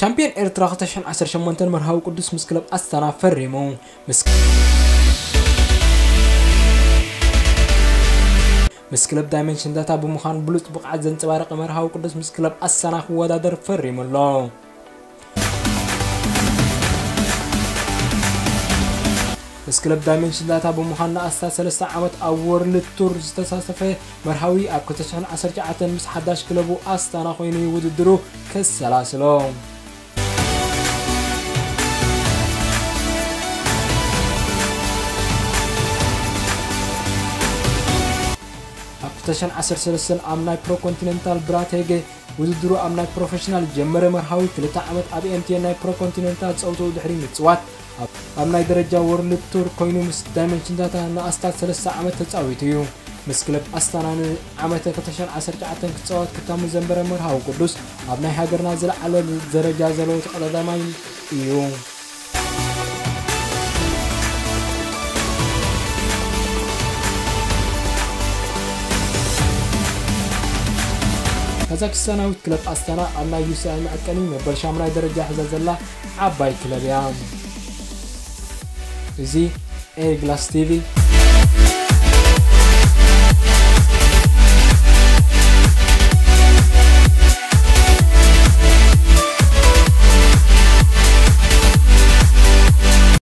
ሻምፒዮን ኤርትራ ክልተ ሽሕን ዓሰርተ ሸሞንተን መርሃዊ ቅዱስ ምስ ክለብ ኣስታና ፈሪሙ። ምስ ምስ ክለብ ዳይመንሽን ዳታ ብምዃን ብሉጽ ብቕዓት ዘንጸባረቐ መርሃዊ ቅዱስ ምስ ክለብ ኣስታና ክወዳደር ፈሪሙ ኣሎ። ምስ ክለብ ዳይመንሽን ዳታ ብምዃን ንኣስታት ሰለስተ ዓመት ኣብ ወርልድ ቱር ዝተሳተፈ መርሃዊ፣ ኣብ ክልተ ሽሕን ዓሰርተ ትሽዓተን ምስ ሓዳሽ ክለቡ ኣስታና ኮይኑ ውድድሩ ከሰላስሎ። ኣብ ክልተ ሽሕን ዓሰርተ ሰለስተን ኣብ ናይ ፕሮ ኮንቲነንታል ብራቴጌ ውድድሩ ኣብ ናይ ፕሮፌሽናል ጀመረ። መርሃዊ ክልተ ዓመት ኣብ ኤምቲኤን ናይ ፕሮ ኮንቲነንታል ጸውትኡ ድሕሪ ምጽዋት፣ ኣብ፣ ኣብ ናይ ደረጃ ወርልድ ቱር ኮይኑ ምስ ዳይመንሽን ዳታ ንኣስታት ሰለስተ ዓመት ተጻዊቱ እዩ። ምስ ክለብ ኣስታና ንዓመተ ክልተ ሽሕን ዓሰርተ ትሽዓተን ክጻወት ክታሙ ዘንበረ መርሃዊ ቅዱስ፣ ኣብ ናይ ሃገርና ዝለዓለ ደረጃ ዘለዎ ተቐዳዳማይ እዩ። ካዛክስታናዊት ክለብ ኣስታና ኣብ ናይ ዩሲኣይ መዐቀኒ መበል ሻሙናይ ደረጃ ሒዛ ዘላ ዓባይ ክለብ እያ። እዚ ኤርግላስ ቲቪ